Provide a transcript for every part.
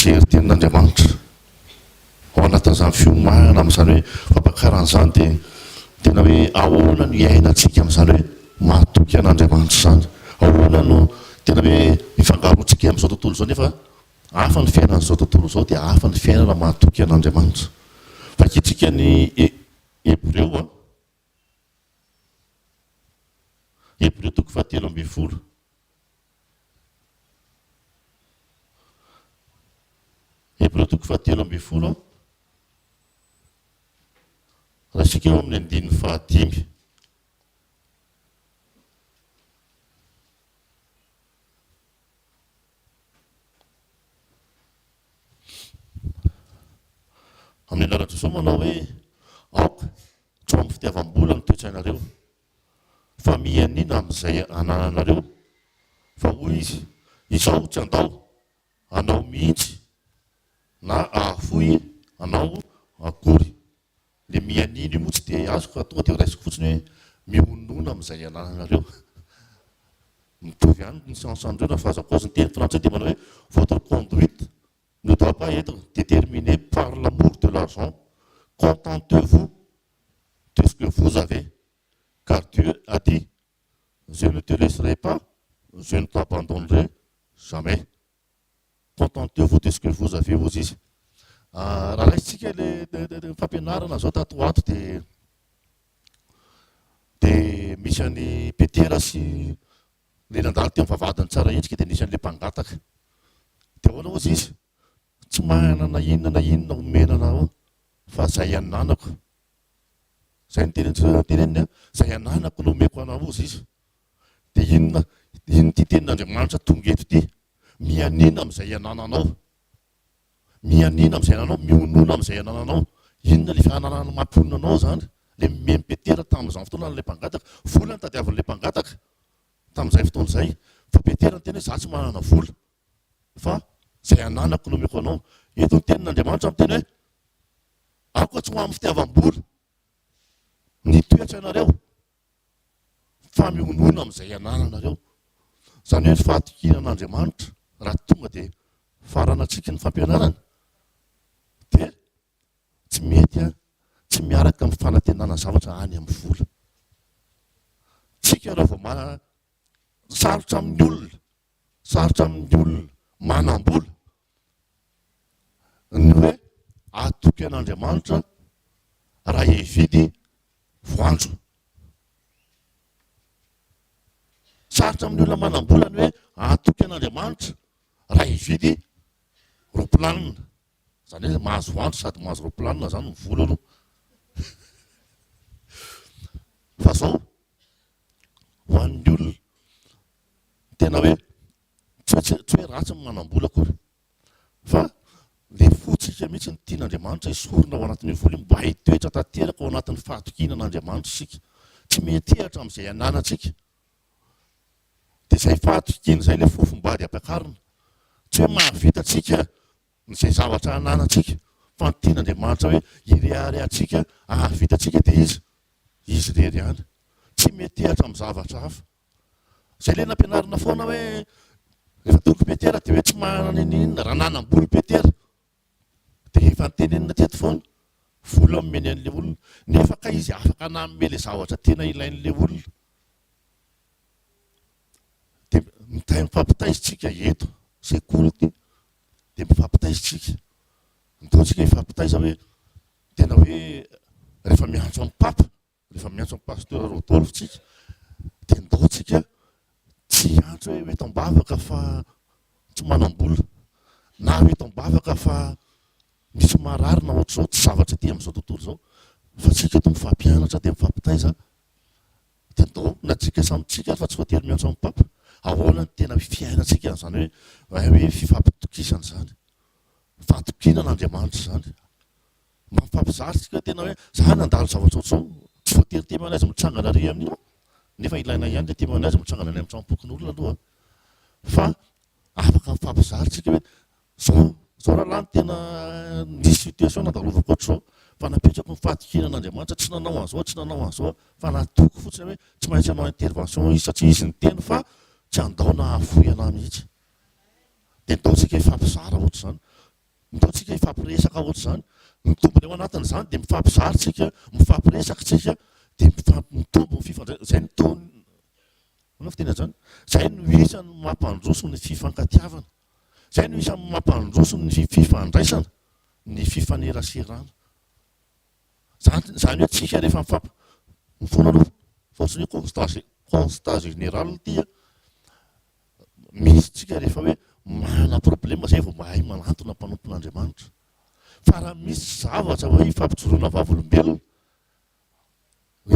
hijery tenin'Andriamanitra. Ao anatin'izany fiomanana amin'izany hoe fampakarana izany dia tena hoe ahoana no iainantsika amin'izany hoe matoky an'Andriamanitra izany. Ahoana no tena hoe mifangaroantsika amin'izao tontolo izao nefa hafa ny fiainan'izao tontolo izao dia hafa ny fiainana matoky an'Andriamanitra. Vakintsika ny Hebreo a. Hebreo toko fahatelo ambin'ny folo. Hebreo toko fahatelo ambin'ny folo, raisika eo amin'ny andininy fahadimy. Amin'ny anaran'i Jesoa manao hoe, Aoka tsy ho amin'ny fitiavam-bola ny toe-tsainareo, fa mianiana amin'izay anananareo. Fa hoy izy, Izaho tsy handao anao mihitsy na hahafoy anao akory. Ilay mianiana io moa tsy dia azoko fa tonga dia raisiko fotsiny hoe mionona amin'izay anananareo. Mitovy ihany ny sens an'ireo raha ny fahazahoako azy. Ny teny frantsay dia manao hoe votre conduite ne doit pas être déterminée par l'amour de l'argent, contentez-vous de ce que vous avez car Dieu a dit je ne te laisserai pas, je ne t'abandonnerai jamais. Contentez-vous de ce que vous avez hozy izy. Raha raisintsika ilay fampianarana izao tato ho ato dia dia misy an'i Petera sy ilay nandalo teo amin'ny vavahadin'ny Tsaraendrika dia nisy an'ilay mpangataka. Dia ahoana hozy izy? Tsy manana na inona na inona omena anao fa izay ananako. Izay no teneniny an, izay ananako no omeko anao hozy izy. Dia inona, inona ity tenin'Andriamanitra tonga eto ity? Mianiana amin'izay anananao. Mianiana amin'izay anananao, mionona amin'izay anananao. Inona ilay fananana mampionona anao izany? Ilay nomen'i Petera tamin'izany fotoana an'ilay mpangataka. Vola no tadiavin'ilay mpangataka tamin'izay fotoana izay. Fa Petera niteny hoe, izaho tsy manana vola, fa izay ananako no omeko anao. Eto ny tenin'Andriamanitra miteny hoe, aoka tsy ho amin'ny fitiavam-bola ny toetranareo. fa mionona amin'izay anananareo. Izany hoe ny fahatokiana an'Andriamanitra, raha tonga dia faranantsika ny fampianarana, dia tsy mety tsy miaraka amin'ny fanantenana zavatra any amin'ny vola. Tsika raha vao manana, sarotra amin'ny olona, sarotra amin'ny olona manam-bola ny hoe hatoky an'Andriamanitra raha hividy voanjo. Sarotra amin'ny olona manam-bola ny hoe hatoky an'Andriamanitra raha hividy roaplanina. Izany hoe mahazo voanjo sady mahazo roaplanina izany ny vola aloha. Fa izao, ho an'ny olona tena hoe tsy hoe ratsy ny manam-bola akory fa le fontsika mihitsy no tian'Andriamanitra esorina ao anatin'io vola io mba hitoetra tanteraka ao anatin'ny fahatokiana an'Andriamanitra isika. Tsy miantehatra amin'izay ananantsika. Dia izay fahatokiana izay ilay fofombady ampiakarina. Tsy hoe mahavita antsika izay zavatra ananantsika fa ny tian'Andriamanitra hoe hireharehantsika hahavita antsika dia iza? Izy irery ihany. Tsy miantehatra amin'ny zavatra hafa. Izay ilay nampianarina foana hoe rehefa tonga Petera dia hoe tsy manana n'inon'inona, raha nanam-bola Petera dia efa notenenina teto foana, vola nomeny an'ilay olona, nefa kay izy afaka nanome ilay zavatra tena ilain'ilay olona. Dia mifampitaiza isika eto, sekoly ity, dia mifampitaiza isika. Ndao isika hifampitaiza hoe tena hoe rehefa miantso an'i Papa, Rehefa miantso an'i Pasteur Rodolphe tsika dia ndao tsika tsy hiantso hoe ho eto am-bavaka fa tsy manam-bola na ho eto am-bavaka fa misy marary na ohatr'izao, tsy zavatra ety amin'izao tontolo izao fa tsika eto mifampianatra dia mifampitaiza dia ndao na tsika samy tsika ary fa tsy voatery miantso an'i Papa. Ahoana ny tena fiainantsika an'izany hoe hoe fifampitokisana izany, fahatokiana an'Andriamanitra izany. Mba mifampizara tsika tena hoe za nandalo zavatra ohatr'izao, tsy voatery témoignage mitsangana ary amin'io an, nefa ilaina ihany le témoignage mitsangana any amin'ny tranom-pokonolona aloha fa afaka mifampizara tsika hoe zao zao rahalahy no tena nisy situation nandalovako ohatr'izao fa napetrako ny fahatokiana an'Andriamanitra, tsy nanao an'izao tsy nanao an'izao fa natoky fotsiny hoe tsy maintsy hanao intervention izy satria izy niteny fa tsy handao na hahafoy anah mihitsy. Dia ndao tsika hifampizara ohatr'izany. Ndao tsika hifampiresaka ohatr'izany. Ny tombony ao anatin'izany dia mifampizara tsika, mifampiresaka tsika, dia mitombo ny fifandraisana. Izay no tony, ahoana fiteny an'izany? Izay no isan'ny mampandroso ny fifankatiavana. Izay no isan'ny mampandroso ny fifandraisana, ny fifaneraserana. Izany, izany hoe tsika rehefa mifamp-, mifona aloha fa ohatran'ny hoe constat, constat général ity an. Misy tsika rehefa hoe manana problème zay vao mahay manantona mpanompon'Andriamanitra. Fa raha misy zavatra hoe ifampijoroana vavolombelona,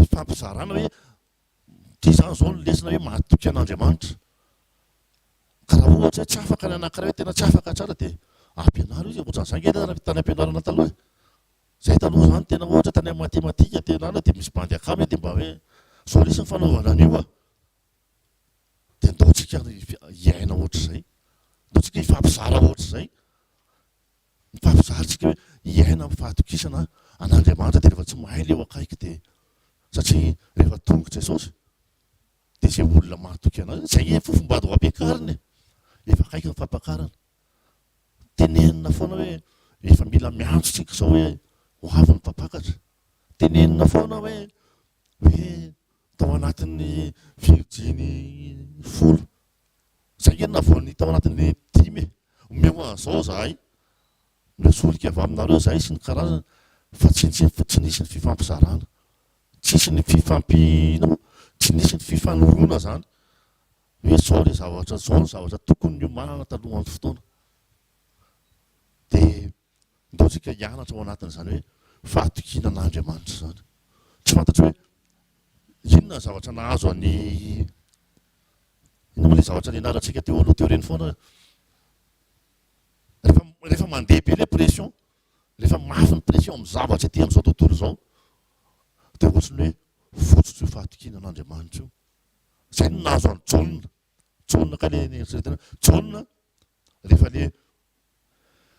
ifampizarana hoe ity zany zao ny lesona hoe mahatoky an'Andriamanitra. Ka raha ohatra hoe tsy afaka ny anankiray hoe tena tsy afaka tsara dia ampianaro izy, ohatran'izany nge raha tany am-pianarana taloha e. Zay taloha zany tena ohatra tany amin'ny matematika tena any dia misy bandy akama e dia mba hoe zao lesy ny fanaovana an'io a. Dia ndao tsika hiaina ohatr'izay, ndao tsika hifampizara ohatr'izay, mifampizara tsika hoe hiaina amin'ny fahatokisana an'Andriamanitra dia rehefa tsy mahay ilay eo akaiky dia satria rehefa tonga Jesosy dia izay olona mahatoky anazy, izay nge fofombady ho ampiakarina e, efa akaiky ny fampakarana. Tenenina foana hoe efa mila miantso tsika izao hoe ho avy ny mpampakatra. Tenenina foana hoe hoe tao anatin'ny virjiny folo, zay nge navoan'ny tao anatin'ny dimy e, omeo an'izao zahay, omeo solika avy aminareo zahay sy ny karazany, fa tsy tsy tsy nisy ny fifampizarana, tsisy ny fifampi inona moa, tsy nisy ny fifanoroana zany hoe zao le zavatra, zao ny zavatra tokony niomanana talohan'ny fotoana. Dia Ndao tsika hianatra ao anatin'izany hoe fahatokiana an'Andriamanitra izany. Tsy fantatro hoe inona ny zavatra nahazo an'i inona moa ilay zavatra nianarantsika teo aloha teo ireny foana. Rehefa rehefa mandeha be ilay pression, rehefa mafy ny pression amin'ny zavatra ety amin'izao tontolo izao, dia ohatran'ny hoe votsotra io fahatokiana an'Andriamanitra io. Izay no nahazo an'i Jaona. Jaona kay ilay nieritreretina. Jaona rehefa le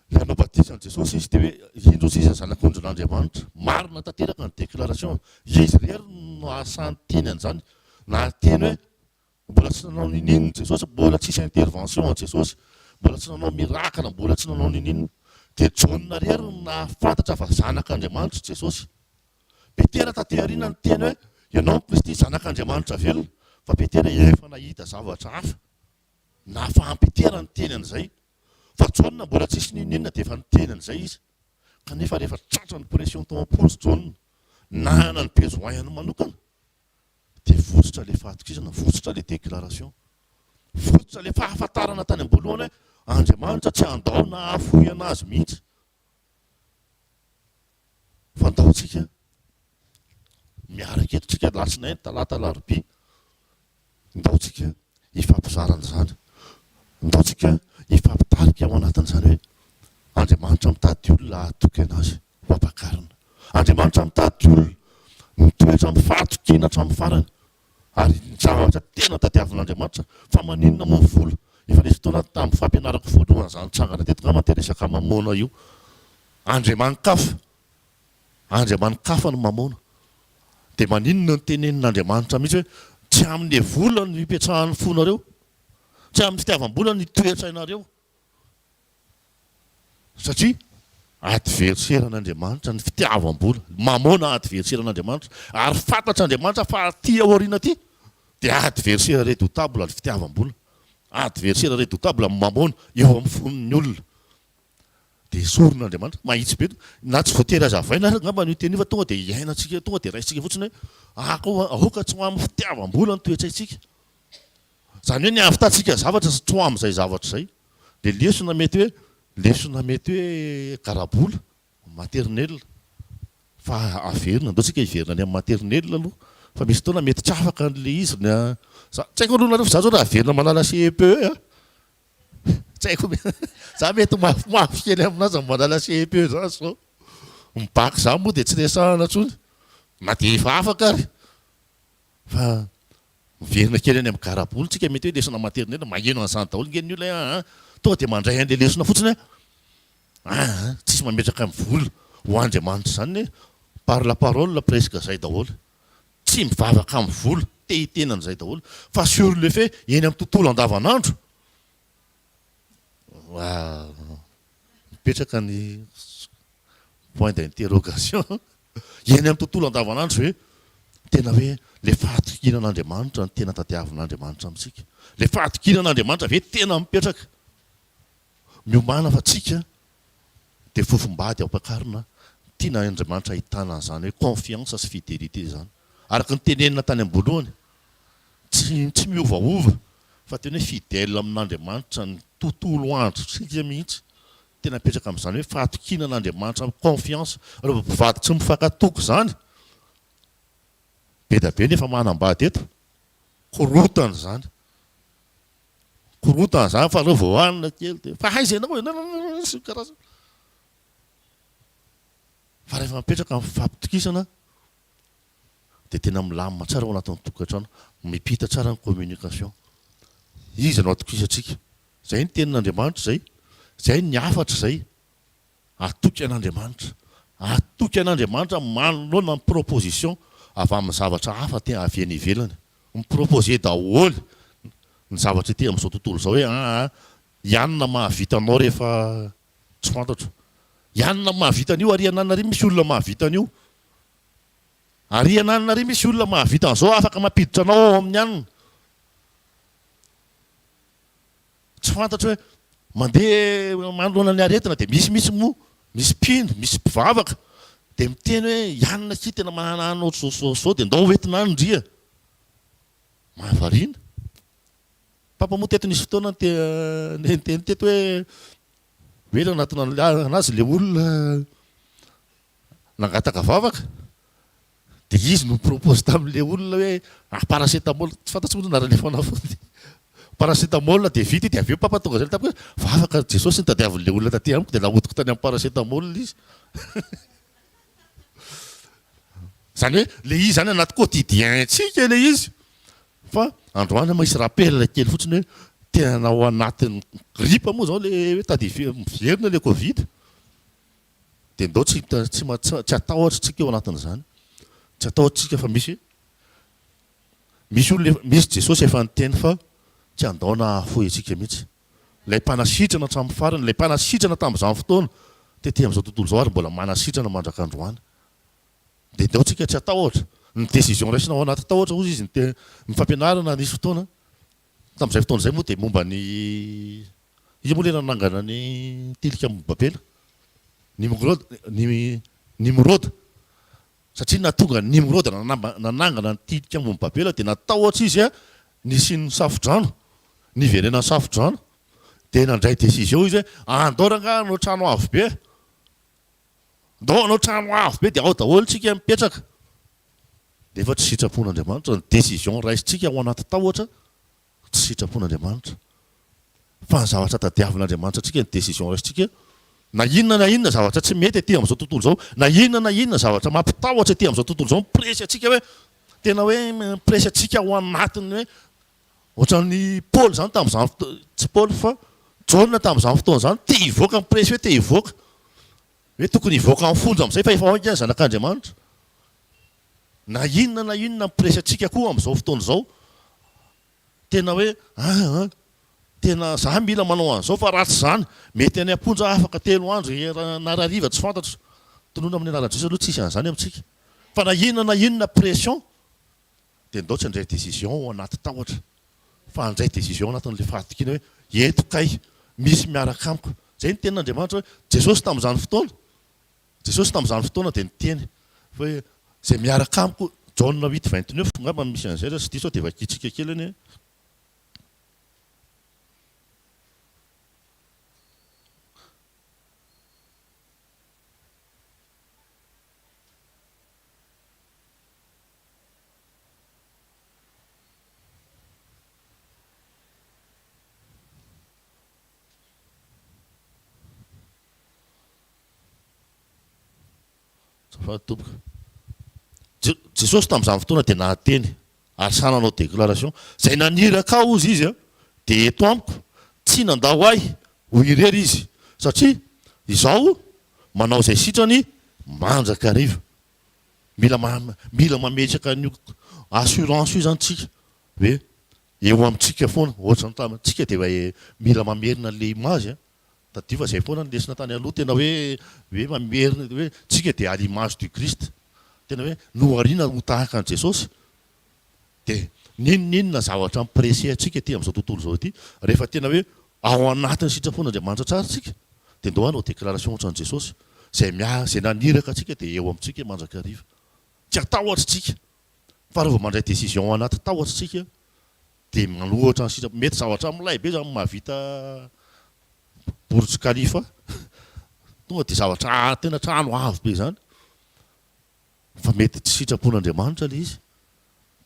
le hanao batisa an'i Jesosy izy dia hoe indro izy ny zanak'ondrin'Andriamanitra. Marina tanteraka ny déclaration. Izy irery no nahasahy niteny an'izany. Nahateny hoe mbola tsy nanao niniana Jesosy, mbola tsisy intervention an'i Jesosy, mbola tsy nanao miracle, mbola tsy nanao niniana. Dia Jaona irery no nahafantatra fa zanak'Andriamanitra Jesosy. Petera taty aoriana niteny hoe ianao no Kristy zanak'Andriamanitra velona. Fa Petera efa nahita zavatra hafa. Nahafahan'i Petera niteny an'izay. Fa Jaona mbola tsisy n'inon'inona dia efa niteny an'izay izy. Kanefa rehefa tratran'ny pression tao am-pony Jaona, nanana ny besoin-ny manokana, dia votsotra ilay fahatokisana, votsotra ilay déclaration. Votsotra ilay fahafantarana tany am-boalohany hoe Andriamanitra tsy handao na hahafoy an'azy mihitsy. Fa ndao tsika miaraka eto tsika alatsinainy, talata, alarobia. Ndao tsika hifampizara an'izany. Ndao tsika hifampitarika ao anatin'izany hoe Andriamanitra mitady olona hahatoky an'Azy ho ampakarina. Andriamanitra mitady olona mitoetra amin'ny fahatokiana hatramin'ny farany. Ary ny zavatra tena tadiavin'Andriamanitra, fa maninona moa ny vola? Efa nisy fotoana tamin'ny fampianarako voalohany izany nitsangana teto angamba dia resaka mamôna io. Andriamani-kafa. Andriamani-kafa no mamôna. Dia maninona no tenenin'Andriamanitra mihitsy hoe tsy amin'ny vola no ipetrahan'ny fonareo, tsy amin'ny fitiavam-bola no itoetsainareo. Satria adversaire an'Andriamanitra ny fitiavam-bola, mamôna adversaire an'Andriamanitra, ary fantatr'Andriamanitra fa aty aoriana aty dia adversaire redoutable ny fitiavam-bola, adversaire redoutable ny mamôna eo amin'ny fon'ny olona. Dia esorin'Andriamanitra, mahitsy be, na tsy voatery hazavaina ary angamba io teny io fa tonga dia iainantsika, tonga dia raisintsika fotsiny hoe aoka tsy ho amin'ny fitiavam-bola ny toe-tsaintsika. Izany hoe ny hahavitantsika zavatra tsy ho amin'izay zavatra izay. Dia lesona mety hoe lesona mety hoe garabola, maternelle. Fa averina, andao tsika hiverina any amin'ny maternelle aloha fa misy fotoana mety tsy afaka an'ilay izy ny za tsy haiko aloha nareo fa za zao raha averina manala CEPE a! Tsy haiko za mety mafimafy kely aminazy ny manala CEPE zany zao. Ny bac zany moa dia tsy resahana intsony na dia efa afaka ary. Fa miverina kely any amin'ny garabola tsika mety hoe lesona maternelle, maheno an'izany daholo nge ny olona hoe aa, tonga dia mandray an'ilay lesona fotsiny hoe aa, tsisy mametraka ny vola ho Andriamanitra izany ne, par la parole presque zay daholo, tsy mivavaka amin'ny vola, te hiteny an'izay daholo, fa sur le fait eny amin'ny tontolo andavanandro, Mipetraka ny point d'interrogation. Eny amin'ny tontolo andavanandro ve tena hoe ilay fahatokiana an'Andriamanitra no tena tadiavin'Andriamanitra amintsika? Ilay fahatokiana an'Andriamanitra ve tena mipetraka? Miomàna fa tsika dia fofombady ampakarina, tiana Andriamanitra ahitana an'izany hoe confiance sy fidélité izany. Araka ny tenenina tany am-boalohany, tsy tsy miovaova fa tena hoe fidèle amin'Andriamanitra ny tontolo androntsika mihitsy. Tena mipetraka amin'izany hoe fahatokiana an'Andriamanitra amin'ny confiance. Raha vao mpivady tsy mifankatoky izany, be dia be ny efa manambady eto, korontana izany. Korontana izany fa aleo vao hanina kely dia fa aiza ianao e, sy ny karazany. Fa rehefa mipetraka ny fifampitokisana dia tena milamina tsara ao anatin'ny tokantrano, mipita tsara ny communication. Iza no atokisantsika? Izay ny tenin'Andriamanitra izay, izay ny hafatra izay. Atoky an'Andriamanitra. Atoky an'Andriamanitra manoloana ny proposition avy amin'ny zavatra hafa te avy eny ivelany. Mi-proposer daholo ny zavatra ety amin'izao tontolo izao hoe aa i anona mahavita anao rehefa tsy fantatro. I anona mahavita an'io ary anona ary misy olona mahavita an'io. Ary anona ary misy olona mahavita an'izao afaka mampiditra anao ao amin'ny anona. Tsy fantatro hoe mandeha manoloana ny aretina dia misy mihitsy moa, misy mpino, misy mpivavaka dia miteny hoe i anona akia tena manana anona ohatr'izao sy izao sy izao dia ndao hoentina any ndry a! Mahavariana. Papa moa teto nisy fotoana niteny teto hoe hoe nanatona anazy ilay olona nangataka vavaka dia izy no ni-propose tamin'ilay olona hoe ah paracétamol, tsy fantatro moa ny anaran'ilay fanafody, paracétamol dia vita io dia avy eo papa tonga zay tamiko hoe vavaka Jesosy no tadiavin'ilay olona taty amiko dia nahodiko tany amin'ny paracétamol izy. Izany hoe ilay izy izany anaty quotidien-tsika ilay izy fa androany misy rappel kely fotsiny hoe tena ao anatin'ny grippe moa izao ilay hoe tady miverina ilay covid. Dia ndao tsy tsy tsy hatahotra tsika eo anatin'izany. Tsy hatahotra tsika fa misy misy olona efa misy Jesosy efa niteny fa tsy handao na hahafoy antsika mihitsy. Ilay mpanasitrana hatramin'ny farany, ilay mpanasitrana tamin'izany fotoana tety amin'izao tontolo izao ary mbola manasitrana mandrak'androany. Dia ndao tsika tsy hatahotra. Ny décision raisina ao anaty tahotra hozy izy ny ny fampianarana nisy fotoana. Tamin'izay fotoana izay moa dia momba ny Iza moa ilay nanangana ny tilikambo Babela? Nimrod, Nimroda. Satria nahatonga an'i Nimroda nanangana ny tilikambon'i Babela dia natahotra izy ny hisian'ny safodrano, ny hiverenan'ny safodrano. Dia nandray décision izy hoe andao rangahy hanao trano avo be. Andao hanao trano avo be dia ao daholo tsika mipetraka. Nefa tsy sitrapon'Andriamanitra ny décision raisintsika ao anaty tahotra. Tsy sitrapon'Andriamanitra. Fa ny zavatra tadiavin'Andriamanitra antsika, ny décision raisintsika, na inona na inona zavatra tsy mety aty amin'izao tontolo izao, na inona na inona zavatra mampitahotra aty amin'izao tontolo izao, mi-presser antsika hoe, tena hoe mi-presser antsika ao anatin'ny hoe, ohatran'i Paoly izany tamin'izany fotoana, tsy Paoly fa Jaona tamin'izany fotoana izany, te hivoaka, mi-presser hoe te hivoaka, hoe tokony hivoaka amin'ny fonja amin'izay fa efa ao ange ny zanak'Andriamanitra. Na inona na inona mi-presse antsika koa amin'izao fotoana izao, tena hoe aa tena za mila manao an'izao fa raha tsy izany mety any am-ponja aho afaka telo andro na iray hariva tsy fantatro. Tononina amin'ny anaran'i Jesosy aloha tsisy an'izany amintsika. Fa na inona na inona pression dia ndao tsy handray décision ao anaty tahotra fa handray décision ao anatin'ilay fahatokiana hoe eto kay misy miaraka amiko. Izay ny tenin'Andriamanitra hoe Jesosy tamin'izany fotoana Jesosy tamin'izany fotoana dia niteny fa hoe, Izay miaraka amiko, Jaona huit 29 angamba no misy an'izay raha tsy diso aho dia vakintsika kely anie. Azafady tompoko. Jesosy tamin'izany fotoana dia nahateny ary sahy nanao déclaration, Izay naniraka ahy hozy izy dia eto amiko, tsy nandao ahy ho irery izy, satria izaho manao izay sitrany mandrakariva. Mila mila mametraka an'io assurance io izany tsika hoe eo amintsika foana, ohatran'ny tamintsika dia mila mamerina an'ilay image. Tadidio fa izay foana ny lesona tany aloha, tena hoe hoe mamerina hoe tsika dia à l'image du Christ. Tena hoe nohariana ho tahaka an'i Jesosy. Dia n'inon'inona zavatra mi-presser antsika ety amin'izao tontolo izao ity, rehefa tena hoe ao anatin'ny sitrapon'Andriamanitra tsara isika, dia ndao hanao déclaration ohatran'i Jesosy, izay mia- izay naniraka antsika dia eo amintsika mandrakariva. Tsy hatahotra isika, fa raha vao mandray décision ao anaty tahotra isika, dia manohatra ny sitrapo, mety zavatra milay be zany mahavita Burj Khalifa, tonga dia zavatra tena trano avo be zany, fa mety tsy sitrapon'Andriamanitra ilay izy,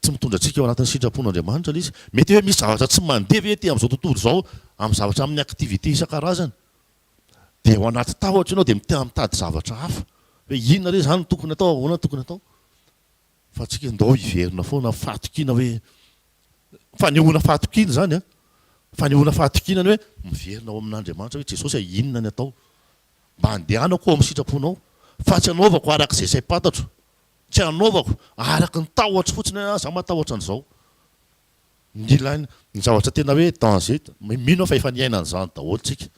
tsy mitondra antsika ao anatin'ny sitrapon'Andriamanitra ilay izy, mety hoe misy zavatra tsy mandeha ve ety amin'izao tontolo izao amin'ny zavatra amin'ny activité isan-karazany, dia ao anaty tahotra ianao dia mitady zavatra hafa, hoe inona re izany no tokony atao, ahoana no tokony atao. Fa tsika ndao hiverina foana fahatokiana hoe, fanehoana fahatokiana izany an, fanehoana fahatokiana ny hoe miverina ao amin'Andriamanitra hoe Jesosy a inona ny atao? Mba andehanako ao amin'ny sitraponao fa tsy anaovako araka izay saim-pantatro, tsy anaovako araka ny tahotro fotsiny hoe ah za matahotra an'izao. Ny ilaina, ny zavatra tena hoe danger, mino aho fa efa niaina an'izany daholo tsika,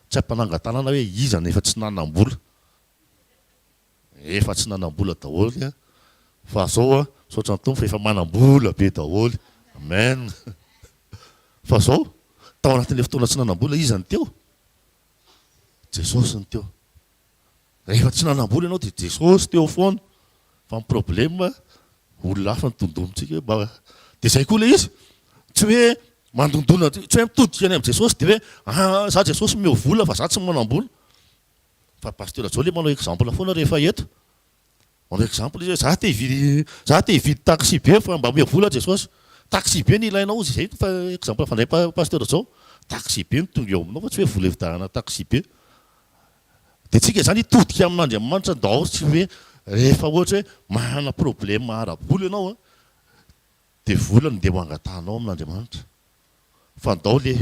tsy hampanangan-tanana hoe iza no efa tsy nanam-bola. Efa tsy nanambola daholo an! Fa zao an, misaotra ny Tompo fa efa manambola be daholo. Amen! Fa zao, tao anatin'ilay fotoana tsy nanambola, iza no teo? Jesosy no teo. Rehefa tsy nanambola ianao dia Jesosy teo foana. Fa ny problème, olona hafa no tondomintsika hoe mba, dia zay koa ilay izy, tsy hoe mandondona, tsy hoe mitodika any amin'i Jesosy dia hoe, ah, za Jesosy omeo vola fa za tsy manambola. Fa Pasteur Joe le manao exemple foana rehefa eto. Manao exemple izy hoe za te hividy za te hividy taxi be fa mba omeo vola Jesosy. Taxi be no ilainao ozy, zay fa exemple fandray Pasteur Joe. Taxi be no tonga eo aminao fa tsy hoe vola hividianana taxi be. Dia tsika zany hitodika amin'Andriamanitra ndao tsy hoe rehefa ohatra hoe manana problème ara-bola ianao an, dia vola no ndeha ho angatahanao amin'Andriamanitra. Fa ndao le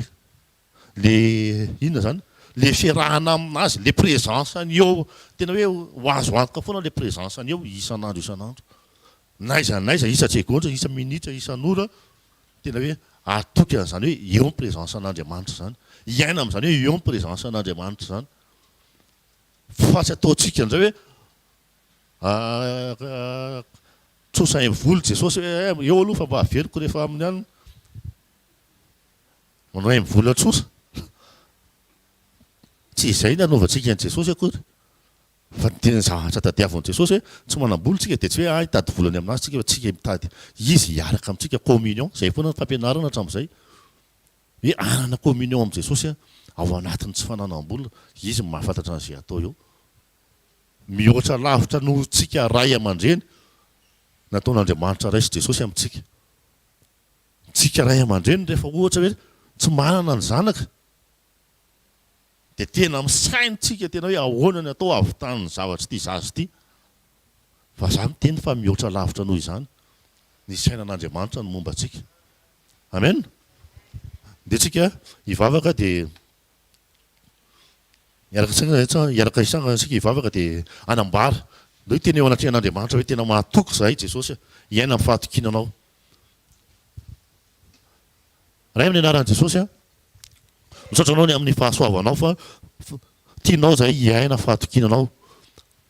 Le inona zany? Le fiarahana aminazy, le présence-ny eo, tena hoe ho azo antoka foana le présence-ny eo isan'andro isan'andro. N'aiza n'aiza, isa-tsegondra, isa-minitra, isan'ora, tena hoe hatoky an'izany hoe eo ny présence an'Andriamanitra izany. Hiaina amin'izany hoe eo ny présence an'Andriamanitra izany. Fa tsy ataontsika indray hoe trosa vola Jesosy hoe eo aloha fa mba averiko rehefa amin'ny alina. Manao haingo vola tsotra. Tsy izay ny hanaovantsika an'i Jesosy akory. Fa ny tena zavatra tadiavin'i Jesosy hoe tsy manam-bola tsika dia tsy hoe ah hitady vola any aminazy tsika fa tsika mitady Izy hiaraka amintsika, communion, izay foana ny fampianarana hatramin'izay. Hoe hanana communion amin'i Jesosy ao anatin'ny tsy fananam-bola, Izy no mahafantatra an'izay atao eo. Mihoatra lavitra noho tsika ray aman-dreny nataon'Andriamanitra Ray sy Jesosy amintsika. Tsika ray aman-dreny rehefa ohatra hoe tsy manana ny zanaka dia tena misaina tsika tena hoe ahoana ny atao hahavitany ny zavatra ity zaza ity. Fa za miteny fa mihoatra lavitra noho izany ny sainan'Andriamanitra ny momba antsika. Amen. Ndeha tsika hivavaka dia hiaraka hiaraka hisangana isika hivavaka dia hanambara. Ndao hiteny eo anatrehan'Andriamanitra hoe tena mahatoky izahay Jesosy a, hiaina amin'ny fahatokiana Anao. Ray amin'ny anaran'i Jesosy a, misaotra anao ny amin'ny fahasoavanao fa tianao zahay hiaina fahatokiana anao.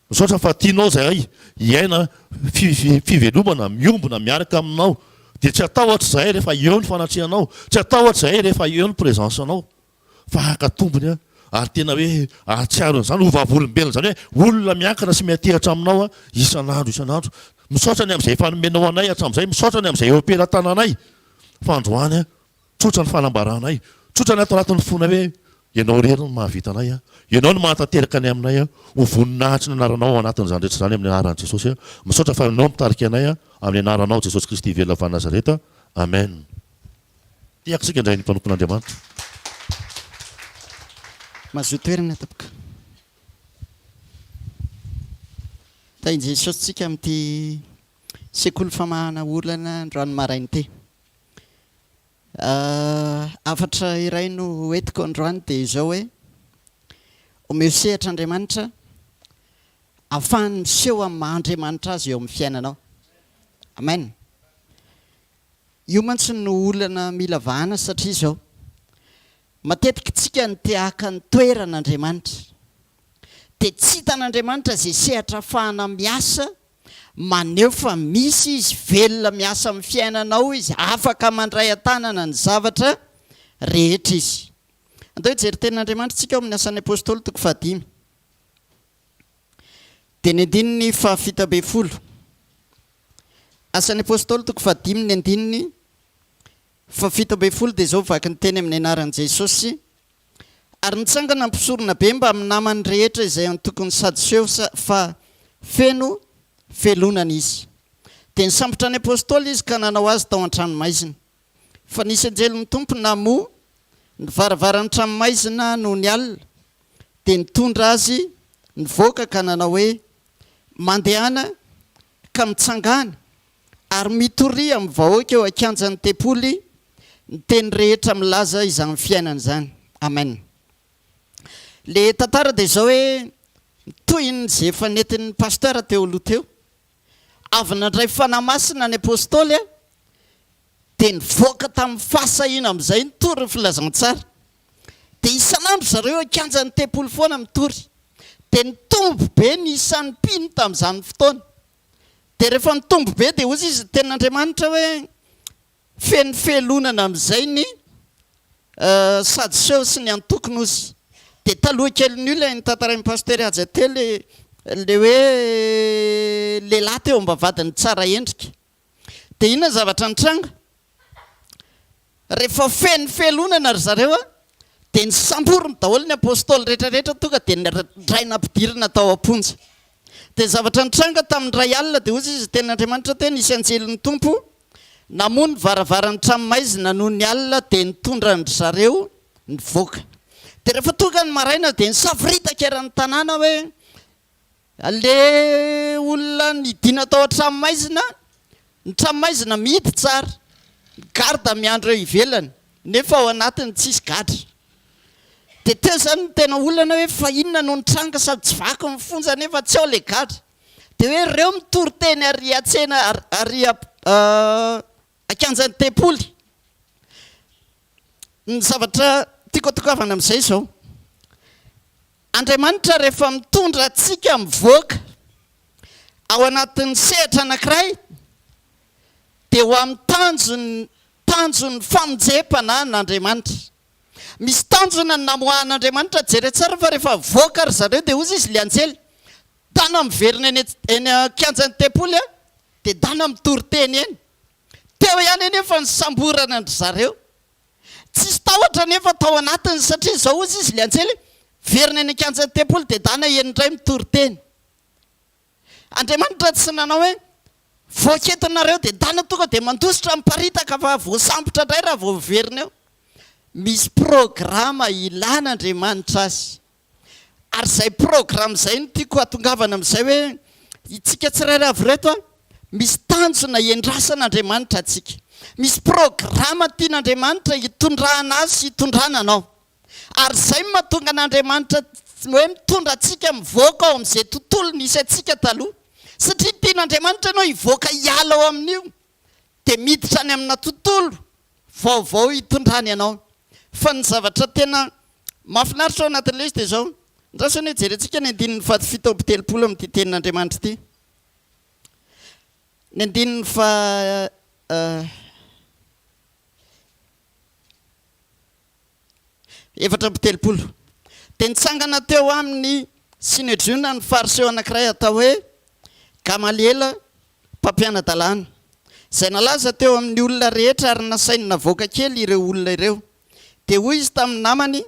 Misaotra fa tianao zahay hiaina fivelomana miombona miaraka aminao. Dia tsy hatahotra zahay rehefa eo ny fanatrehanao, tsy hatahotra zahay rehefa eo ny présence anao. Fa haka tombony aho ary tena hoe hahatsiaro an'izany, ho vavolombelona izany hoe olona miankina sy miantehatra aminao aho isan'andro isan'andro. Misaotra ny amin'izay efa nomenao anay hatramin'izay, misaotra ny amin'izay eo am-pelatananay fa androany aho, tsotra ny fanambaranay, tsotra ny ato anatin'ny fonay hoe Ianao irery no mahavita anay aho, Ianao no mahatanteraka ny aminay aho, ho voninahitry ny anaranao ao anatin'izany rehetra izany amin'ny anaran'i Jesosy aho. Misaotra fa Ianao mitarika anay aho amin'ny anaranao Jesosy Kristy velona avy any Nazareta. Amen. Tiako isika indray ny mpanompon'Andriamanitra. Mazoa toerana tompoko. Tahin'i Jesosy tsika amin'ity sekoly famahana olana androany maraina ity. Hafatra iray no hoentiko androany dia izao hoe, omeo sehatra Andriamanitra ahafahany miseho amin'ny maha Andriamanitra Azy eo amin'ny fiainanao. Amen. Io mantsy no olana mila vahana satria izao. Matetika tsika no te haka ny toeran'Andriamanitra. Dia tsy hitan'Andriamanitra izay sehatra afahana miasa, maneho fa misy Izy, velona miasa amin'ny fiainanao Izy, afaka mandray an-tanana ny zavatra rehetra Izy. Andao hijery tenin'Andriamanitra isika ao amin'ny Asan'ny Apostoly toko fahadimy. Dia ny andininy fahafito ambin'ny folo. Asan'ny Apostoly toko fahadimy ny andininy fahafito ambin'ny folo dia izao vaky ny teny amin'ny anaran'i Jesosy, Ary nitsangana ny mpisoronabe mbamin'ny namany rehetra izay antokon'ny Sadoseo fa feno felonana izy. Dia nisambotra ny Apostoly izy ka nanao azy tao an-tranomaizina. Fa nisy anjelin'ny Tompo namoha ny varavaran'ny tranomaizina nony alina, dia nitondra azy nivoaka ka nanao hoe, Mandehana ka mitsangàna ary mitoria amin'ny vahoaka eo an-kianjan'ny tempoly ny teny rehetra milaza izany fiainana izany. Amen. Le tantara dia izao hoe, tohin'ny izay efa nentin'ny pasteur teo aloha teo. Avy nandray Fanahy Masina ny Apostoly dia nivoaka tamin'ny fahasahiana amin'izay nitory ny filazantsara. Dia isan'andro zareo eo an-kianjan'ny tempoly foana mitory. Dia nitombo be ny isan'ny mpino tamin'izany fotoana. Dia rehefa nitombo be dia hozy izy ny tenin'Andriamanitra hoe feno felonana amin'izay ny Sadoseo sy ny antokony hozy. Dia taloha kelin'io ilay notantarain'i Pasteur Haja teo ilay ilay hoe lehilahy teo am-bavahadin'i Tsaraendrika. Dia inona ny zavatra nitranga? Rehefa feno felonana ry zareo dia nisamboriny daholo ny apostoly rehetra rehetra tonga dia indray nampidirina tao am-ponja. Dia ny zavatra nitranga tamin'ny iray alina dia hozy izy tenin'Andriamanitra teo nisy anjelin'ny Tompo namoha ny varavaran'ny tranomaizina nony alina dia nitondra an-dry zareo nivoaka. Dia rehefa tonga ny maraina dia nisavoritaka eran'ny tanàna hoe Le olona nidina tao an-tranomaizina, ny tranomaizina mihidy tsara, ny garde miandry eo ivelany, nefa ao anatiny tsisy gadra. Dia teo zany no tena olana hoe fa inona no nitranga sady tsy vaky ny fonja nefa tsy ao le gadra. Dia hoe reo mitory teny ary an-tsena ary an-kianjan'ny tempoly. Ny zavatra tiako atongavana amin'izay izao, Andriamanitra rehefa mitondra antsika mivoaka ao anatin'ny sehatra anankiray dia ho amin'ny tanjon'ny tanjon'ny famonjem-panahin'Andriamanitra. Misy tanjona ny namoahan'Andriamanitra, jereo tsara fa rehefa mivoaka ry zareo dia hozy izy ilay anjely, dana miverina eny eny an-kianjan'ny tempoly dia dana mitory teny eny. Teo ihany anefa ny samborana an-dry zareo. Tsisy tahotra anefa tao anatiny satria izao hozy izy ilay anjely, Miverina eny an-kianjan'ny tempoly dia dana eny indray mitory teny. Andriamanitra tsy nanao hoe, Voaka eto nareo dia dana tonga dia mandositra miparitaka fa voasambotra indray raha vao miverina eo. Misy programa ilan'Andriamanitra azy. Ary izay programme izay no tiako hatongavana amin'izay hoe itsika tsirairay avy ireto an, misy tanjona iandrasan'Andriamanitra antsika. Misy programa tian'Andriamanitra hitondrana azy sy hitondrana anao. Ary izay no mahatonga an'Andriamanitra hoe mitondra antsika mivoaka ao amin'izay tontolo nisy antsika taloha. Satria tian'Andriamanitra ianao hivoaka hiala ao amin'io dia miditra any amina tontolo vaovao hitondrany anao. Fa ny zavatra tena mahafinaritra ao anatin'ilay izy dia izao, andraso anie jerentsika ny andininy faha 37 amin'ity tenin'Andriamanitra ity. Ny andininy faha 34. Dia nitsangana teo amin'ny Synedriona ny Fariseo anankiray atao hoe Gamaliela, mpampiana-dalàna, izay nalaza teo amin'ny olona rehetra ary nasainy navoaka kely ireo olona ireo. Dia hoy izy tamin'ny namany,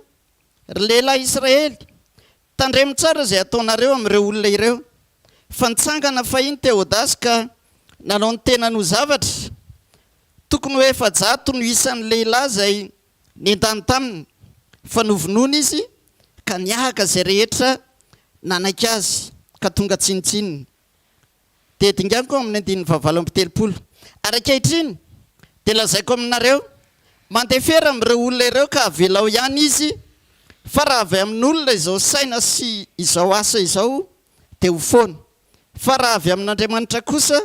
Ry lehilahy Israely, tandremo tsara izay ataonareo amin'ireo olona ireo. Fa nitsangana fahiny Teodasy ka nanao ny tenany ho zavatra, tokony ho 400 no isan'ny lehilahy izay Nentany taminy fa novonoina izy ka nihahaka izay rehetra nanaiky azy ka tonga tsinontsinona. Dia dinganiko ao amin'ny andininy fahavalo amby telopolo. Ary ankehitriny dia lazaiko aminareo, mandefera amin'ireo olona ireo ka avelao ihany izy, fa raha avy amin'olona izao saina sy izao asa izao dia ho foana, fa raha avy amin'Andriamanitra kosa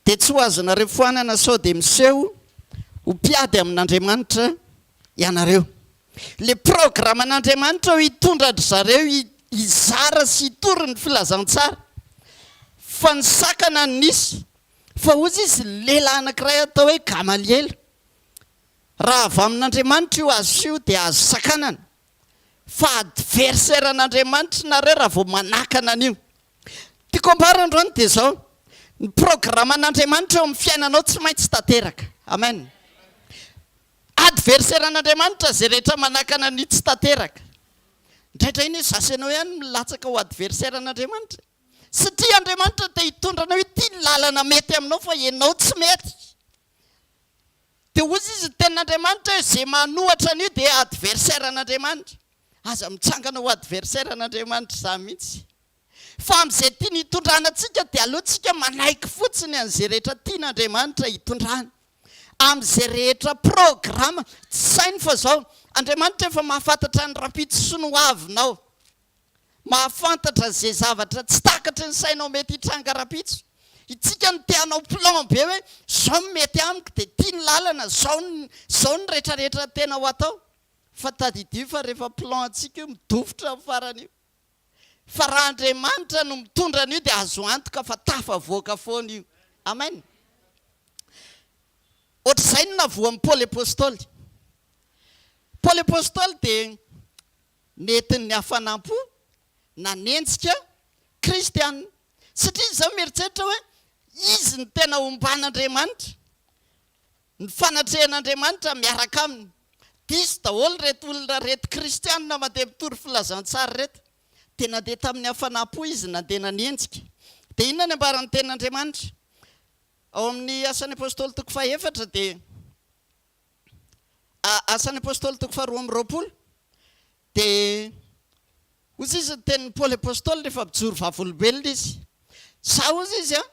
dia tsy ho azonareo foanana sao dia miseho ho mpiady amin'Andriamanitra ianareo. Ilay programan'Andriamanitra hoe hitondra an-dry zareo hizara sy hitory ny filazantsara. Fa ny sakana no nisy. Fa hozy izy, lehilahy anankiray atao hoe Gamaliela. Raha avy amin'Andriamanitra io azo io dia azo sakanana. Fa adversaire an'Andriamanitra nareo raha vao manakana an'io. Tiako ambara androany dia izao, ny programan'Andriamanitra eo amin'ny fiainanao tsy maintsy tanteraka. Amen. Adversaire an'Andriamanitra izay rehetra manakana an'io tsy tanteraka. Indraindray anie za sy ianao ihany milatsaka ho adversaire an'Andriamanitra. Satria Andriamanitra te hitondra anao ity lalana mety aminao fa ianao tsy mety. Dia hozy izy ny tenin'Andriamanitra hoe izay manohatra an'io dia adversaire an'Andriamanitra. Aza mitsangana ho adversaire an'Andriamanitra izany mihitsy. Fa amin'izay tiany hitondrana antsika dia aleo tsika manaiky fotsiny an'izay rehetra tian'Andriamanitra hitondrana. Amin'izay rehetra programa, tsy saino fa izao, Andriamanitra efa mahafantatra ny rahampitso sy ny ho avinao. Mahafantatra izay zavatra tsy takatry ny sainao mety hitranga rahampitso. Itsika no te hanao plan be hoe izao no mety amiko dia ity ny lalana, izao ny izao ny retraretra tena ho atao. Fa tadidio fa rehefa plan antsika io midofotra amin'ny farany io. Fa raha Andriamanitra no mitondra an'io dia azo antoka fa tafavoaka foana io. Amen. Ohatr'izay no navoan'i Paoly Apostoly. Paoly Apostoly dia nentin'ny hafanam-po nanenjika kristiana. Satria izaho mieritreritra hoe izy no tena omban'Andriamanitra, ny fanatrehan'Andriamanitra miaraka aminy. Diso daholo ireto olona ireto kristiana mandeha mitory filazantsara ireto. Dia nandeha tamin'ny hafanam-po izy nandeha nanenjika. Dia inona ny ambaran'ny tenin'Andriamanitra? Ao amin'ny Asan'ny Apostoly toko fahefatra dia Asan'ny Apostoly toko faharoa amby 20 dia hozy izy ny tenin'i Paoly Apostoly rehefa mijoro vavolombelona izy. Za hozy izy an,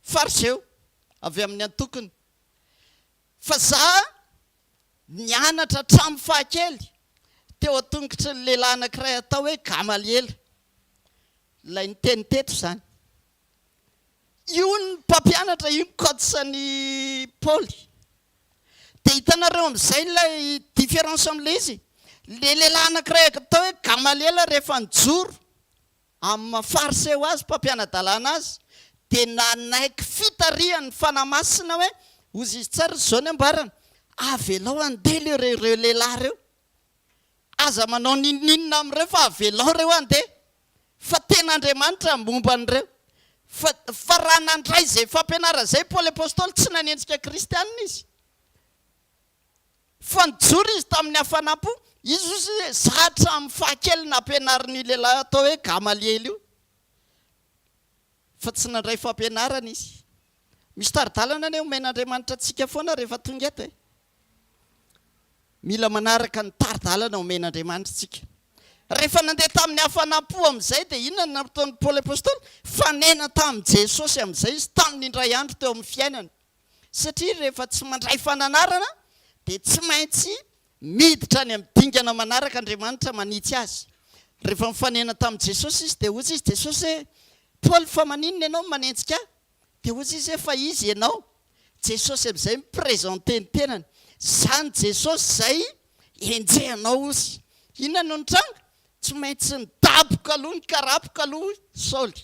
Fariseo avy amin'ny antokony. Fa za nianatra hatramin'ny fahakely teo an-tongotry ny lehilahy anankiray atao hoe Gamaliela. Ilay niteny teto izany. Io ny mpampianatra, io ny coach an'i Paoly. Dia hitanareo amin'izay ilay différence amin'ilay izy. Ilay lehilahy anankiray atao hoe Gamaliela rehefa nijoro amin'ny maha fariseo azy, mpampiana-dalàna azy, dia nanaiky fitarihan'ny Fanahy Masina hoe, hozy izy tsara, izao ny ambarany, avelao handeha ireo lehilahy ireo. Aza manao n'inon'inona amin'ireo fa avelao ireo handeha. Fa tena Andriamanitra momba an'ireo. Fa, fa raha nandray izay fampianarana izay Paoly Apostoly, tsy nanenjika kristianina izy. Fa nijoro izy tamin'ny hafanam-po. Izy hozy hoe, za hatramin'ny fahakely nampianarin'io lehilahy atao hoe Gamaliela io. Fa tsy nandray fampianarana izy. Misy tari-dalana anie omen'Andriamanitra antsika foana rehefa tonga eto e. Mila manaraka ny tari-dalana omen'Andriamanitra isika. Rehefa nandeha tamin'ny hafanam-po amin'izay dia inona no nataon'i Paoly Apostoly? Fanena tamin'i Jesosy amin'izay izy tamin'ny indray andro teo amin'ny fiainany. Satria rehefa tsy mandray fananarana dia tsy maintsy miditra any amin'ny dingana manaraka Andriamanitra manitsy azy. Rehefa nifanena tamin'i Jesosy izy dia hoy izy, Jesosy e, Paoly fa maninona ianao no manenjika ahy? Dia hoy izy hoe fa iza ianao? Jesosy amin'izay mi-presenter ny tenany. Zany Jesosy izay enjehanao ozy. Inona no nitranga? Tsy maintsy nidaboka aloha, nikarapoka aloha Saoly.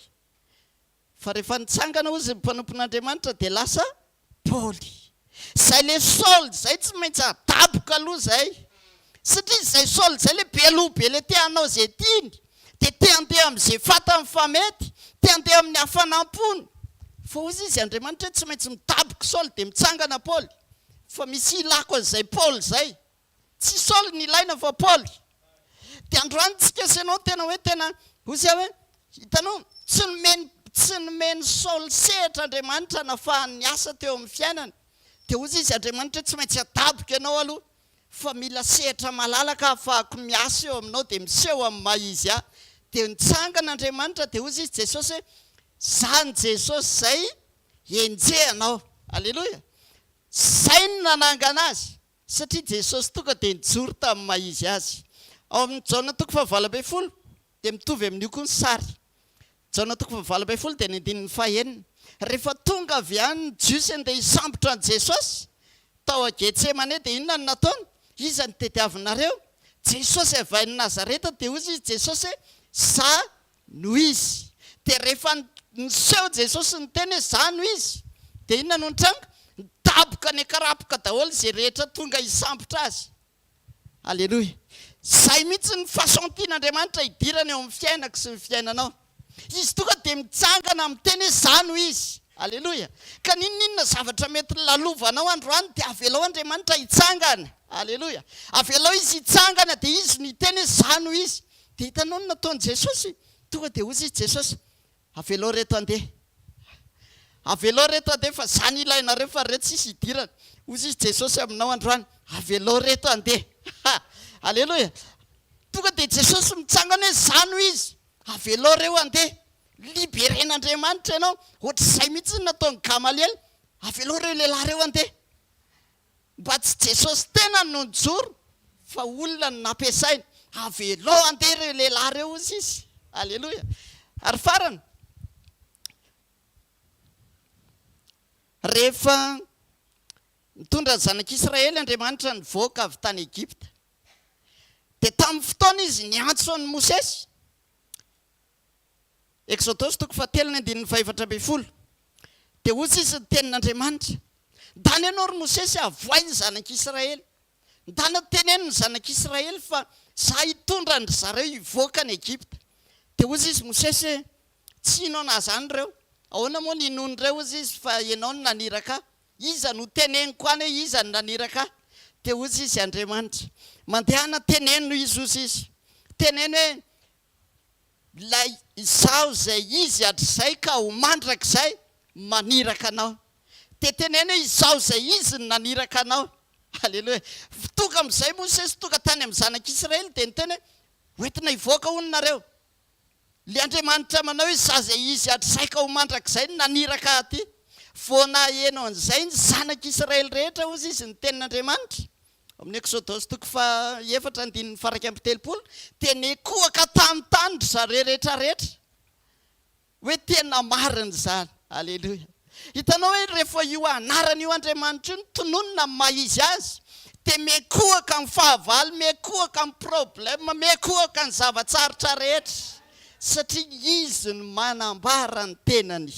Fa rehefa nitsangana ozy ny mpanompon'Andriamanitra dia lasa Paoly. Zay le Saoly zay tsy maintsy adaboka aloha zay. Satria izay Saoly zay le be loha be le te hanao ze tiany, dia te handeha amin'izay fantany fa mety, te handeha amin'ny hafanam-pony. Fa hozy izy Andriamanitra hoe tsy maintsy midaboka Saoly dia mitsangana Paoly. Fa misy ilako an'izay Paoly zay. Tsy Saoly no ilaina fa Paoly. Dia androany tsika sy ianao tena hoe tena hozy aho hoe hitanao tsy nomeny tsy nomen'i Saoly sehatra Andriamanitra nafahany niasa teo amin'ny fiainany. Dia hozy izy Andriamanitra hoe tsy maintsy adaboka ianao aloha fa mila sehatra malalaka ahafahako miasa eo aminao dia miseho amin'ny maha izy ahy. Dia nitsangana Andriamanitra dia hozy izy Jesosy hoe zany Jesosy izay enjehanao. Aleloia. Zay no nanangana azy. Satria Jesosy tonga dia nijoro tamin'ny maha izy azy. Ao amin'ny Jaona toko faha-18 dia mitovy amin'io koa ny sary. Jaona toko faha-18 dia ny andininy faha-enina. Rehefa tonga avy any ny Jiosy handeha hisambotra an'i Jesosy tao Getsemane dia inona no nataony? Iza no tediavinareo? Jesosy avy any Nazareta, dia hozy izy Jesosy hoe, Za no izy. Dia rehefa niseho Jesosy niteny hoe za no izy, dia inona no nitranga? Nidaboka niakarapoka daholo izay rehetra tonga hisambotra azy. Aleloia. Izay mihitsy ny façon tian'Andriamanitra hidirana eo amin'ny fiainako sy ny fiainanao. Izy tonga dia mitsangana miteny hoe za no izy. Aleloia. Ka n'inon'inona zavatra mety lalovanao androany dia avelao Andriamanitra hitsangana. Aleloia. Avelao Izy hitsangana dia Izy no hiteny hoe za no izy. Dia hitanao ny nataon'i Jesosy? Tonga dia hozy izy Jesosy, avelao reto handeha. Avelao reto handeha fa za no ilainareo fa reo tsisy idirana. Hozy izy Jesosy aminao androany, avelao reto handeha. Ha! Aleloia. Tonga dia Jesosy mitsangana hoe za no izy. Avelao reo handeha. Liberen'Andriamanitra ianao. Ohatr'izay mihitsy ny nataon'i Gamaliela. Avelao reo lehilahy reo handeha. Mba tsy Jesosy tenany no nijoro fa olona no nampiasainy. Avelao handeha ireo lehilahy ireo hozy izy. Aleloia. Ary farany, rehefa nitondra ny zanak'Israely Andriamanitra nivoaka avy tany Egypta, dia tamin'ny fotoana izy niantso an'i Mosesy, Eksodosy toko fahatelo ny andininy fahefatra ambin'ny folo. Dia hoy izy ny tenin'Andriamanitra, Ndana ianao ry Mosesy avohay ny zanak'Israely. Ndana teneno ny zanak'Israely fa za hitondra an-dry zareo hivoaka any Egypta. Dia hoy izy Mosesy hoe, Tsy hino anah zany ireo. Ahoana moa ny hinoan'ireo hoy izy fa ianao no naniraka ahy. Iza no teneniko any hoe iza no naniraka ahy? Dia hoy izy Andriamanitra, Mandehana teneno izy hoy izy. Teneno hoe Ilay Izaho izay Izy hatrizay ka ho mandrakizay maniraka anao. Dia teneno hoe Izaho izay Izy no naniraka anao. Aleloia. Tonga amin'izay Mosesy tonga tany amin'ny zanak'Israely dia niteny hoe, Hoentina hivoaka hono nareo. Ilay Andriamanitra manao hoe Izaho izay Izy hatrizay ka ho mandrakizay no naniraka ahy aty. Vao naheno an'izay ny zanak'Israely rehetra hozy izy ny tenin'Andriamanitra. Amin'ny Eksodosy toko faha-efatra andininy faha-31 dia nikohaka tamin'ny tany ry zareo rehetra rehetra hoe tena marina izany. Aleloia. Hitanao hoe rehefa io anarana io Andriamanitra io no tononina amin'ny maha izy azy dia mikohaka ny fahavalo, mikohaka ny problème, mikohaka ny zava-tsarotra rehetra satria izy no manambara ny tenany.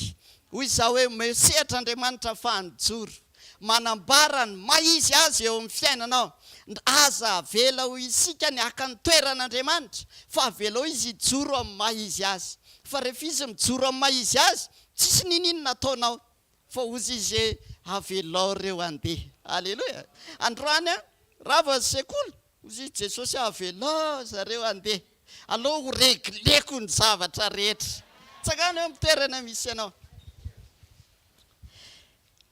Hoy izaho hoe omeo sehatra Andriamanitra fa nijoro. Manambara ny maha izy azy eo amin'ny fiainanao. Aza avela ho isika ny haka ny toeran'Andriamanitra, fa avelao Izy hijoro amin'ny maha izy azy. Fa rehefa Izy mijoro amin'ny maha izy azy, tsisy n'inon'inona ataonao, fa hozy Izy hoe, avelao ireo handeha. Aleloia! Androany an, rava ny sekoly, hozy izy Jesosy, avelao zareo handeha. Aleo ho regleko ny zavatra rehetra. Tsangano eo amin'ny toerana misy anao.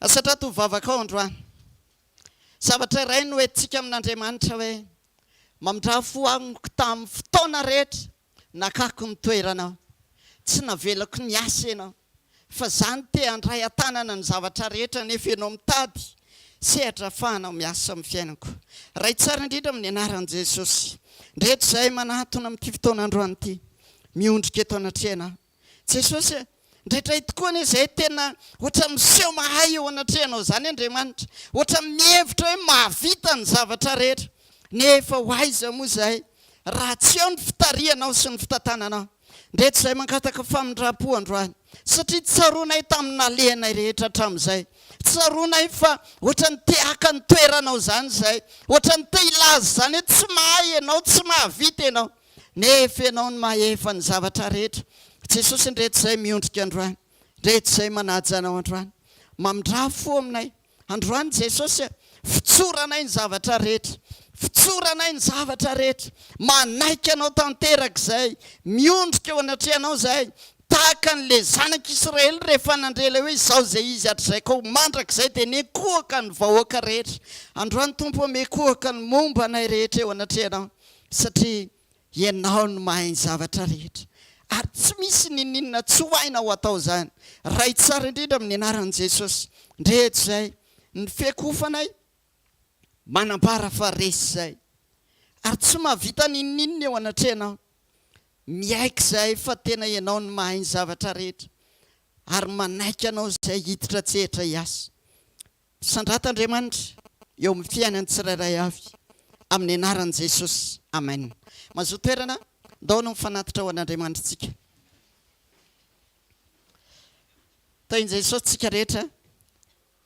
Asandrato ny vavakao androany. Zavatra iray no entintsika amin'Andriamanitra hoe, Mamindrà fo amiko tamin'ny fotoana rehetra nakako ny toeranao. Tsy navelako niasa ianao. Fa za no te handray an-tanana ny zavatra rehetra nefa ianao mitady sehatra afahanao miasa amin'ny fiainako. Ray tsara indrindra amin'ny anaran'i Jesosy. Ndreto izahay manatona amin'ity fotoana androany ity. Miondrika eto anatrehanao. Jesosy a! Indraindray tokoa anie izahay tena ohatran'ny miseho mahay eo anatrehanao izany Andriamanitra, ohatran'ny mihevitra hoe mahavita ny zavatra rehetra, nefa ho aiza moa izahay raha tsy eo ny fitarihanao sy ny fitantananao. Ndreto izahay mangataka famindram-po androany, satria tsaroanay tamin'ny nalehanay rehetra hatramin'izay, tsaroanay fa ohatran'ny te haka ny toeranao izany izahay, ohatran'ny te hilaza izany hoe tsy mahay ianao, tsy mahavita ianao. Nefa Ianao no mahefa ny zavatra rehetra. Jesosy ndreto izay miondrika androany, ndreto izay manaja Anao androany. Mamindrà fo aminay androany Jesosy a! Fotsoranay ny zavatra rehetra, fotsoranay ny zavatra rehetra. Manaiky Anao tanteraka izay, miondrika eo anatrehanao izahay, tahaka an'ilay zanak'Israely rehefa nandre ilay hoe Izaho izay Izy hatrizay ka ho mandrakizay dia niankohoka ny vahoaka rehetra. Androany Tompo ô, miankohoka ny momba anay rehetra eo anatrehanao. Satria Ianao no mahay ny zavatra rehetra, ary tsy misy n'inon'inona tsy ho hainao atao izany. Ray tsara indrindra amin'ny anaran'i Jesosy, ndreto izay ny fiakofanay manambara fa resy izay, ary tsy mahavita n'inon'inona eo anatrehanao. Miaiky izahay fa tena Ianao no mahay ny zavatra rehetra, ary manaiky Anao izay hiditra an-tsehatra hiasa. Sandrata Andriamanitra eo amin'ny fiainan'ny tsirairay avy. Amin'ny anaran'i Jesosy. Amen. Mazoa toerana, ndao hanao ny fanatitra ho an'Andriamanitritsika. Tahin'i Jesosy tsika rehetra.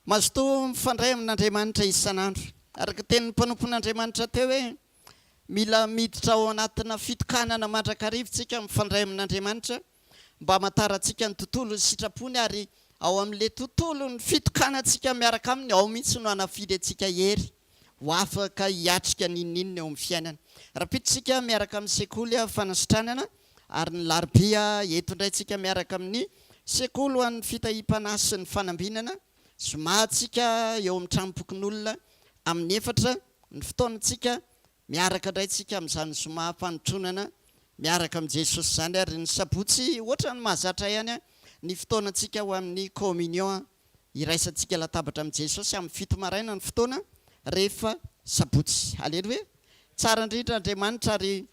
Mazotoa mifandray amin'Andriamanitra isan'andro. Araka ny tenin'ny mpanompon'Andriamanitra teo hoe, mila miditra ao anatina fitokanana mandrakariva tsika mifandray amin'Andriamanitra mba hamantarantsika ny tontolon'ny sitrapony ary ao amin'ilay tontolon'ny fitokanantsika miaraka aminy ao mihitsy no hanafidy antsika hery ho afaka hiatrika n'inon'inona eo amin'ny fiainana. Rahampitso isika miaraka amin'ny sekoly fanasitranana ary ny larobia eto indray tsika miaraka amin'ny sekoly ho an'ny fitahiam-panahy sy ny fanambinana. Zoma tsika eo amin'ny tranom-pokonolona amin'ny efatra ny fotoanantsika Miaraka indray tsika amin'izany zoma fanotronana miaraka amin'i Jesosy izany ary ny sabotsy ohatran'ny mahazatra ihany ny fotoanantsika ho amin'ny communion iraisantsika latabatra amin'i Jesosy amin'ny fito maraina ny fotoana rehefa sabotsy. Aleloia! Tsara indrindra Andriamanitra ary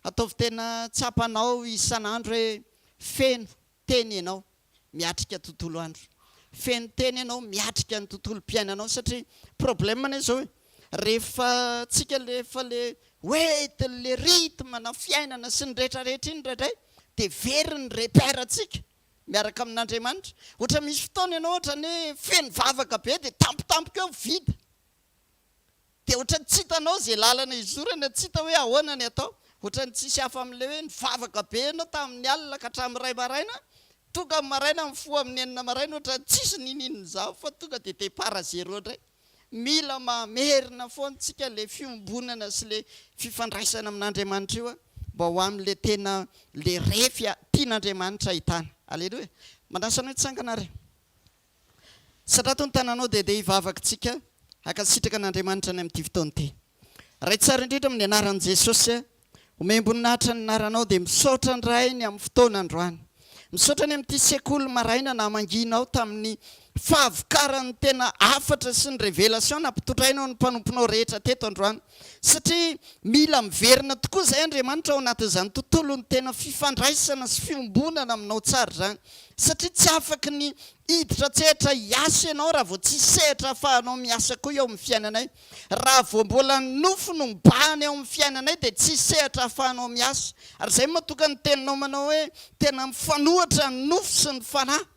ataovy tena tsapanao isan'andro hoe feno teny ianao miatrika tontolo andro. Feno teny ianao miatrika ny tontolom-piainanao satria problème anie izao e, rehefa tsika le efa le hoentin'le rythme na fiainana sy ny rehetra rehetra iny indraindray dia very ny repère tsika miaraka amin'Andriamanitra. Ohatra misy fotoana ianao ohatran'ny hoe feno vavaka be dia tampotampoka eo vide. Dia ohatran'ny tsy hitanao izay lalana hizorana, tsy hita hoe ahoana ny atao. Ohatran'ny tsisy hafa amin'ilay hoe nivavaka be ianao tamin'ny alina ka hatramin'ny iray maraina, tonga amin'ny maraina mifoha amin'ny enina maraina ohatran'ny tsisy n'inon'inona izany fa tonga dia départ à zéro indray. Mila mamerina foana isika ilay fiombonana sy ilay fifandraisana amin'Andriamanitra io mba ho amin'ilay tena ilay refy tian'Andriamanitra ahitana. Aleloia. Manasa anao hitsangana ary. Satrato ny tananao dia dia hivavaka tsika hankasitraka an'Andriamanitra any amin'ity fotoana ity. Ray tsara indrindra amin'ny anaran'i Jesosy, omem-boninahitra ny anaranao dia misaotra ny Ray ny amin'ny fotoana androany. Misaotra ny amin'ity sekoly maraina namangianao tamin'ny fahavokaran'ny tena hafatra sy ny révélation nampitondrainao ny mpanomponao rehetra teto androany. Satria mila miverina tokoa izay Andriamanitra ao anatin'izany tontolon'ny tena fifandraisana sy fiombonana aminao tsara izany. Satria tsy afaky ny hiditra an-tsehatra hiasa ianao raha vao tsisy sehatra ahafahanao miasa koa eo amin'ny fiainanay. Raha vao mbola ny nofo no mibahana eo amin'ny fiainanay dia tsisy sehatra ahafahanao miasa. Ary izay no mahatonga ny teninao manao hoe tena mifanohitra ny nofo sy ny fanahy.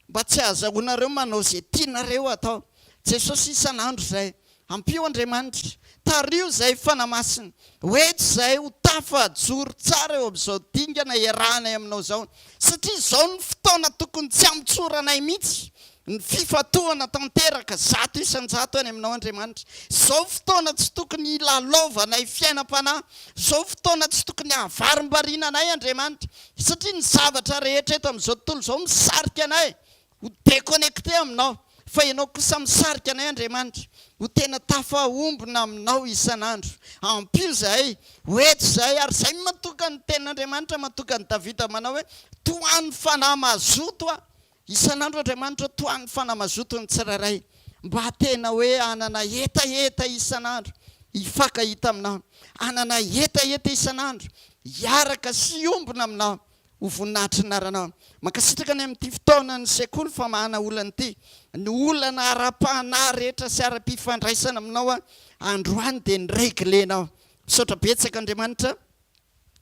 Mba tsy hahazahoanareo manao izay tianareo atao. Jesosy isan'andro izay. Ampio Andriamanitra. Tariho izay Fanahy Masina. Ho eto izahay ho tafajoro tsara eo amin'izao dingana iarahanay aminao izao. Satria izao no fotoana tokony tsy hamotsoranay mihitsy ny fifantohana tanteraka 100% any aminao Andriamanitra. Izao fotoana tsy tokony hilalaovanay fiainam-panahy. Izao fotoana tsy tokony hahavarimbariana anay Andriamanitra. Satria ny zavatra rehetra eto amin'izao tontolo izao misarika anay ho déconnecté aminao, fa ianao kosa misarika anay Andriamanitra ho tena tafahombona aminao isan'andro. Ampio izahay, ho eto izahay, ary izay no mahatonga ny tenin'Andriamanitra mahatonga an'i Davida manao hoe, Tohano fanahy mazoto aho. Isan'andro Andriamanitra tohano fanahy mazoto ny tsirairay mba tena hoe hanana hetaheta isan'andro hifankahita aminao, hanana hetaheta isan'andro hiaraka sy hiombona aminao ho voninahitry ny anaranao. Mankasitraka ny amin'ity fotoanan'ny sekoly famahana olana ity. Ny olana ara-panahy rehetra sy ara-pifandraisana aminao androany dia ni-regler-nao. Misaotra betsaka Andriamanitra.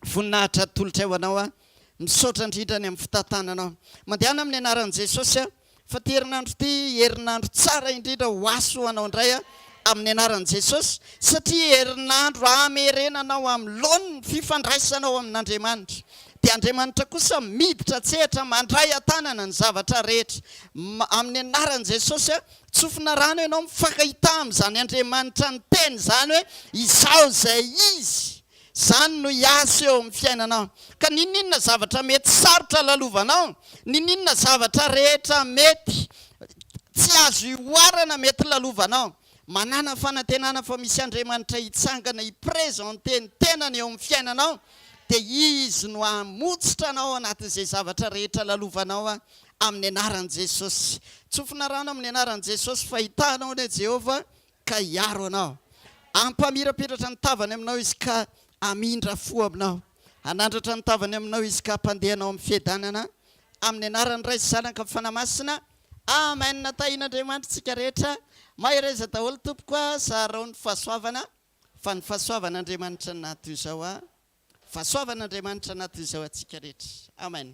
Voninahitra atolotray ho anao aho. Misaotra indrindra ny amin'ny fitantananao. Mandehana amin'ny anaran'i Jesosy aho fa ity herinandro ity herinandro tsara indrindra ho ahy sy ho anao indray aho amin'ny anaran'i Jesosy satria herinandro hamerenanao amin'ny laoniny ny fifandraisanao amin'Andriamanitra. Dia Andriamanitra kosa miditra an-tsehatra mandray an-tanana ny zavatra rehetra. Amin'ny anaran'i Jesosy aho, tsofina rano ianao mifankahita amin'izany Andriamanitra niteny izany hoe izaho izay izy. Izany no hiasa eo amin'ny fiainanao. Ka n'inon'inona zavatra mety sarotra lalovanao, n'inon'inona zavatra rehetra mety tsy azo ihoarana mety lalovanao, manàna fanantenana fa misy Andriamanitra hitsangana hi-presenter ny tenany eo amin'ny fiainanao, dia Izy no hamotsitra anao ao anatin'izay zavatra rehetra lalovanao amin'ny anaran'i Jesosy. Tsofina rano amin'ny anaran'i Jesosy fa hitanao anie Jehovah ka hiaro anao. Hampamirapiratra ny tavany aminao Izy ka hamindra fo aminao. Hanandratra ny tavany aminao Izy ka hampandeha anao amin'ny fiadanana. Amin'ny anaran'ny Ray sy Zanaka Fanahy Masina. Amen. Tahin'Andriamanitra tsika rehetra. Mahereza daholo tompoko a. Zarao ny fahasoavana. Fa ny fahasoavan'Andriamanitra naha toy izao ahy, fahasoavan'Andriamanitra naha toy izao antsika rehetra. Amen.